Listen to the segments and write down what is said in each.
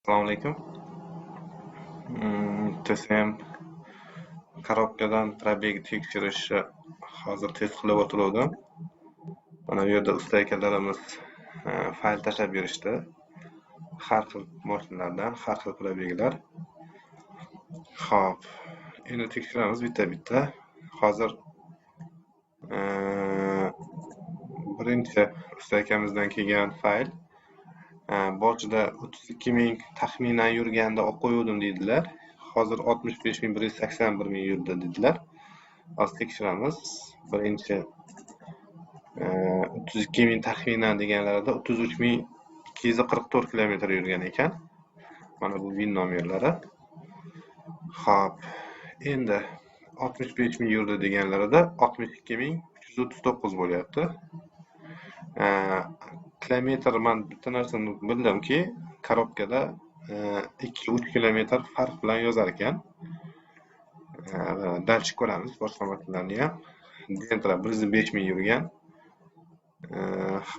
Assalomu alaykum. TSM korobkadan пробег tekshirishni hozir test qilib o'tiruvdim. Mana bu yerda usta akalarimiz fayl tashlab berishdi. Har xil mashinalardan har xil пробег lar. Xo'p, endi tekshiramiz bitta-bitta. Hozir birinchi usta akamizdan kelgan fayl. Boshida 32 000 taxminan yurganda olib qo'yuvdim deydilar. Hozir 65 181 ming yurdi dedilar. Hozir tekshiramiz. Birinchi 32 000 taxminan deganlarida 33 244 kilometr yurgan ekan. Mana bu VIN nomerlari. Xo'p, endi 65 000 yurdi deganlarida 62 339 bo'lyapti. Kilometr, man bitta narsani bildimki, korobkada 2-3 kilometr farq bilan yozar ekan. Дальше ko'ramiz boshqa mashinalarni ham. Gentra 105 000 yurgan.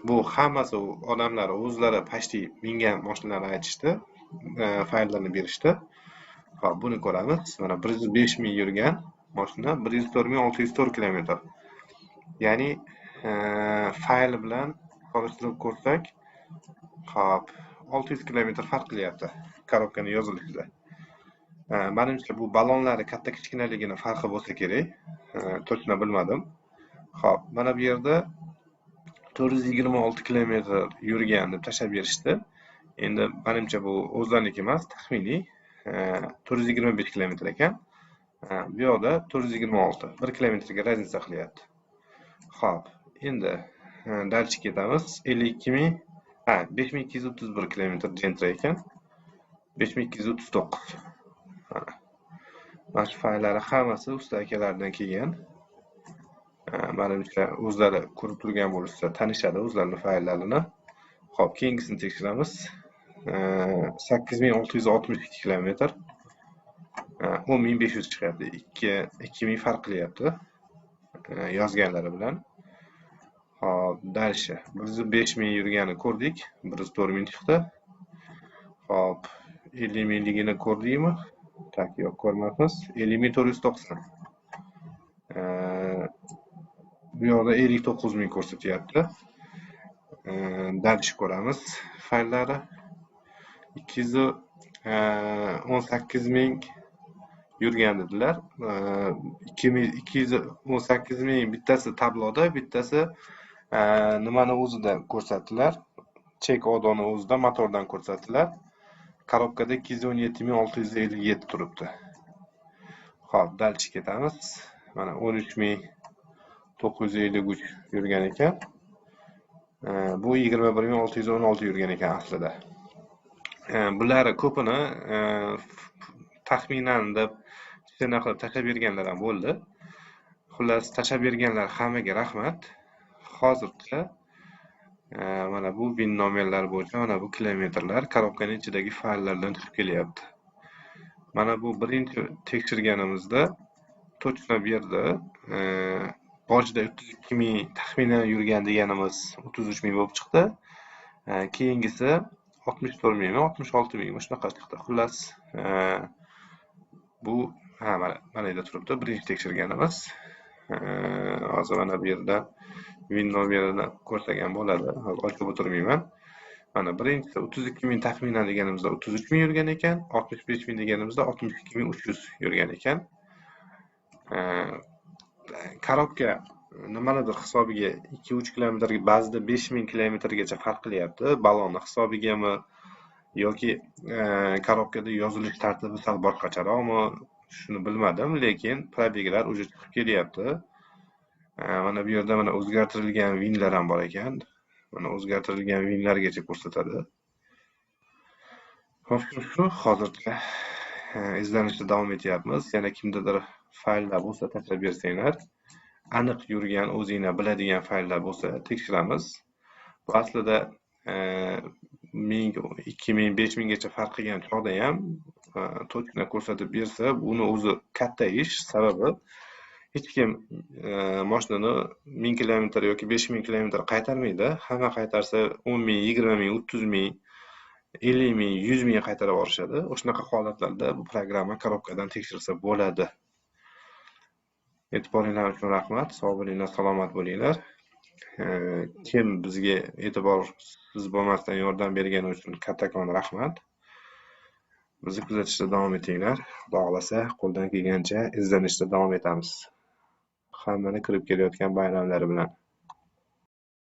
Bu hammasi odamlar o'zlari почти mingan mashinalarni aytishdi, fayllarni berishdi. Xo'p, buni ko'ramiz. Mana 105 000 yurgan mashina 104 604 kilometr. Ya'ni fayl bilan solishtirib ko'rsak, xo'p, 600 kilometr farq qilyapti korobkani yozilishida. Manimcha, bu ballonlari katta kichkinaligini farqi bo'lsa kerak. Точно bilmadim. Xo'p, mana bu yerda 426 kilometr yurgan deb tashlab berishdi. Endi manimcha, bu o'zlariniki emas, taxminiy 425 kilometr ekan. Bu yoqda 426, 1 kilometrga разница qilyapti. Xo'p, endi дальше ketamiz. 52 000, ha, 5231 kilometr Gentra ekan. 5239. Mana shu fayllari hammasi usta akalardan kelgan. Manimcha, o'zlari ko'rib turgan bo'lishsa, tanishadi o'zlarini fayllarini. Xo'p, keyingisini tekshiramiz. 8662 kilometr. 10 500 chiqyapti. 2000 farq qilyapti yozganlari bilan. Xo'p, дальше. 105 000 yurganini ko'rdik. 104 000 chiqdi. Xo'p, 50 mingligini ko'rdikmi? Так, yo'q, ko'rmabmiz. 50 490. Bu yoqda 59 000 ko'rsatyapti. Дальше ko'ramiz fayllari. 218 000 yurgan dedilar. 218 000 bittasi tabloda, bittasi nimani o'zida ko'rsatdilar. Chek ODOni o'zida motordan ko'rsatdilar. Korobkada 217 657 turibdi. Xo'p, дальше ketamiz. Mana 13 953 yurgan ekan. Bu 21 616 yurgan ekan aslida. Bulari ko'pini taxminan deb kichkina qilib tashlab berganlar ham bo'ldi. Xullas, tashlab berganlar hammaga rahmat. Hozircha mana bu VIN nomerlar bo'yicha mana bu kilometrlar korobkani ichidagi fayllardan chiqib kelyapti. Mana bu birinchi tekshirganimizda точно berdi. Boshida 32 000 taxminan yurgan deganimiz 33 000 bo'lib chiqdi. Keyingisi 64 mingmi, 66 mingmi, shunaqa chiqdi. Xullas, bu, ha, mana yerda turibdi birinchi tekshirganimiz. Hozir mana bu yerda VIN nomerini ko'rsak ham bo'ladi. Hozir ochib o'tirmayman. Mana birinchisi 32 000 taxminan deganimizda 33 000 yurgan ekan, 65 000 deganimizda 62 300 yurgan ekan. Korobka nimanidir hisobiga 2-3 kilometrga, ba'zida 5000 kilometrgacha farq qilyapti. Ballonni hisobigami yoki korobkada yozilish tartibi sal boshqacharoqmi, shuni bilmadim, lekin пробег lar уже chiqib kelyapti. Mana bu yerda mana o'zgartirilgan VINlar ham bor ekan. Mana o'zgartirilgan VINlargacha ko'rsatadi. Xo'p, shu hozircha izlanishda davom etyapmiz. Yana kimdadir fayllar bo'lsa, tashlab bersanglar, aniq yurgan, o'zinglar biladigan fayllar bo'lsa, tekshiramiz. Bu aslida 1000, 2000, 5000gacha farq qilgan chog'da ham точно ko'rsatib bersa, buni o'zi katta ish. Sababi hech kim moshinani 1000 kilometr yoki 5000 kilometr qaytarmaydi. Hamma qaytarsa 10 000, 20 000, 30 000. 50 ming, 100 ming qaytarib yuborishadi. O'shanaqa holatlarda bu programma коробка dan tekshirsa bo'ladi. E'tiboringlar uchun rahmat. Sog' bo'linglar, salomat bo'linglar. Kim bizga e'tiborsiz bo'lmasdan yordam bergani uchun kattakon rahmat. Bizni kuzatishda davom etinglar. Xudo xohlasa, qo'ldan kelgancha izlanishda davom etamiz. Hammani kirib kelayotgan bayramlari bilan.